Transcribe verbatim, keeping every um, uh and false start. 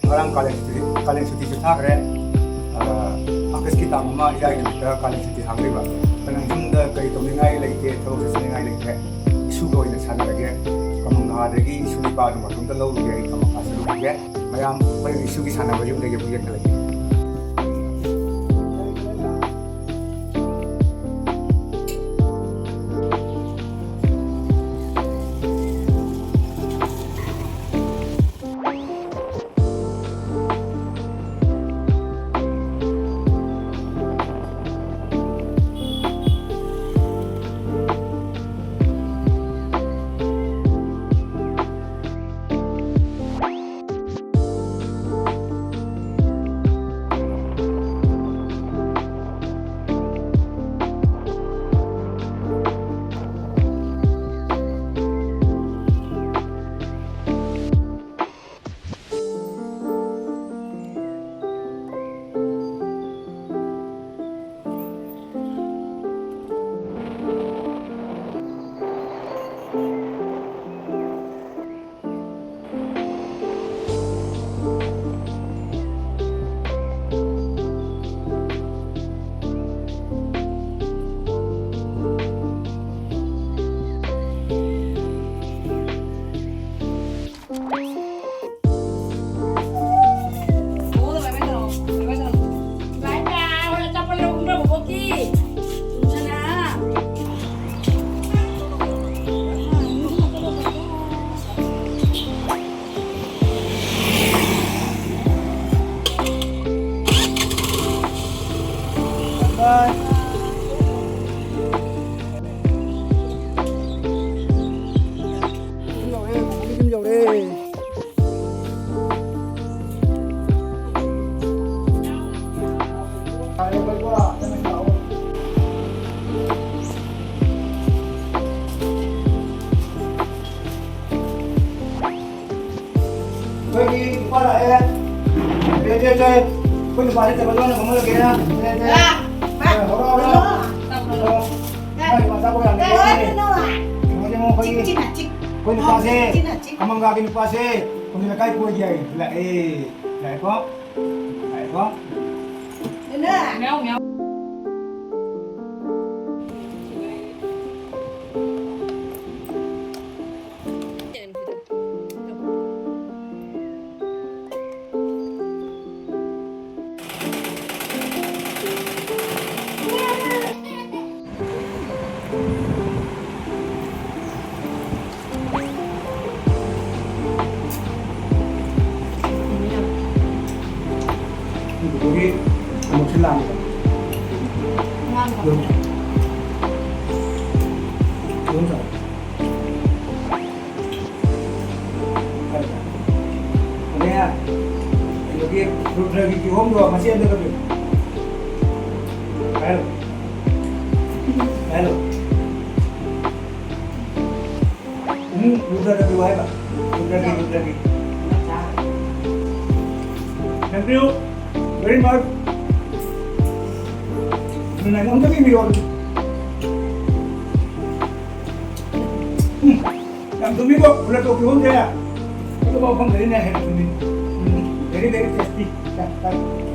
ꯉꯔꯥꯡ ꯀꯥꯂꯦꯟ ꯁꯨꯇꯤ, ꯀꯥꯂꯦꯟ ꯁꯨꯇꯤꯁꯨ ꯊꯥꯈ꯭ꯔꯦ꯫ ꯑ, ꯑꯥꯒꯁꯀꯤ ꯇꯥꯡ ꯑꯃ ꯏꯔꯥꯏ ꯅꯨꯃꯤꯠꯇ ꯀꯥꯂꯦꯟ ꯁꯨꯇꯤ ꯍꯥꯡꯗꯣꯏꯕ꯫ ꯑꯗꯨꯅ ꯌꯨꯝꯗ ꯀꯔꯤ ꯇꯧꯅꯤꯡꯉꯥꯏ ꯂꯩꯇꯦ, ꯊꯕꯛꯁꯨ ꯁꯨꯅꯤꯡꯉꯥꯏ ꯂꯩꯇ꯭ꯔꯦ꯫ ꯏꯁꯨꯒ ꯑꯣꯏꯅ ꯁꯥꯟꯅꯔꯒꯦ꯫ ꯀꯃꯪꯍꯥꯗꯒꯤ ꯏꯁꯨ ꯅꯤꯄꯥꯗꯨ ꯃꯇꯣꯝꯇ ꯂꯧꯔꯨꯒꯦ, ꯑꯩ ꯀꯃꯪꯍꯥ ꯆꯠꯂꯨꯈꯤꯒꯦ꯫ ꯃꯌꯥꯝ ꯍꯣꯔꯦꯟ ꯏꯁꯨꯒꯤ ꯁꯥꯟꯅꯕ ꯌꯨꯝꯗꯒꯤ ꯑꯃꯨꯛ ꯌꯦꯡꯈꯠꯂꯛꯀꯦ꯫ ꯌꯧꯔꯦ, ꯌꯧꯔꯦ꯫ ꯑꯩꯈꯣꯏꯒꯤ ꯅꯨꯄꯥ ꯂꯥꯛꯑꯦ꯫ ꯁꯦ, ꯁꯦ, ꯁꯦ꯫ ꯑꯩꯈꯣꯏ ꯅꯨꯄꯥꯁꯦ ꯇꯦꯕꯜꯗ ꯑꯣꯏꯅ ꯐꯝꯍꯜꯂꯒꯦ꯫ ꯁꯦ, ꯁꯦ꯫ ꯁꯦ, ꯍꯧꯔꯣ, ꯍꯧꯔꯣ꯫ ꯍꯧꯔꯣ꯫ ꯃꯥꯏ ꯅꯨꯄꯥ ꯆꯥꯕ ꯌꯥꯝ ꯂꯩꯌꯦ꯫ ꯌꯦꯡꯉꯣ, ꯌꯦꯡꯉꯣ, ꯑꯩꯈꯣꯏꯒꯤ, ꯑꯩꯈꯣꯏ ꯅꯨꯄꯥꯁꯦ, ꯀꯃꯪꯒꯥꯒꯤ ꯅꯨꯄꯥꯁꯦ꯫ ꯂꯩꯀꯥꯏ ꯀꯣꯏꯒꯦ ꯍꯥꯏ꯫ ꯂꯥꯛꯑꯦ꯫ ꯂꯥꯛꯑꯦꯀꯣ? ꯂꯥꯛꯑꯦꯀꯣ? ꯃꯤꯌꯥꯎ, ꯃꯤꯌꯥꯎ꯫ ꯑꯗꯨꯗꯒꯤ ꯑꯃꯨꯛꯁꯨ ꯂꯥꯛꯑꯦ꯫ ꯑꯉꯥꯡ ꯑꯗꯨꯝ꯫ ꯑꯗꯨꯝ ꯇꯧ꯫ ꯑꯗꯩ ꯀꯩꯅꯣꯒꯤ ꯔꯨꯗ꯭ꯔꯒꯤ ꯀꯤꯍꯣꯝꯗꯣ ꯃꯆꯦ ꯑꯝꯇ ꯀꯛꯄꯤꯌꯨ꯫ ꯍꯥꯏꯔꯣ꯫ ꯍꯥꯏꯔꯣ꯫ ꯎꯝ, ꯔꯨꯗ꯭ꯔꯗ ꯄꯤꯌꯨ ꯍꯥꯏꯕ꯫ ꯔꯨꯗ꯭ꯔꯒꯤ, ꯔꯨꯗ꯭ꯔꯒꯤ꯫ Thank you very much. ꯅꯪ ꯑꯝꯇ ꯄꯤꯕꯤꯔꯣ꯫ ꯎꯝ, ꯌꯥꯝ ꯊꯨꯝꯃꯤꯀꯣ, ꯈꯨꯜꯂꯛꯇ ꯀꯤꯍꯣꯝꯁꯦ꯫ ꯑꯇꯣꯞꯄ ꯃꯐꯝꯗꯗꯤ ꯍꯦꯟꯅ ꯊꯨꯝꯃꯤ꯫ ꯎꯝ, very, very tasty. ꯆꯥ, ꯆꯥ꯫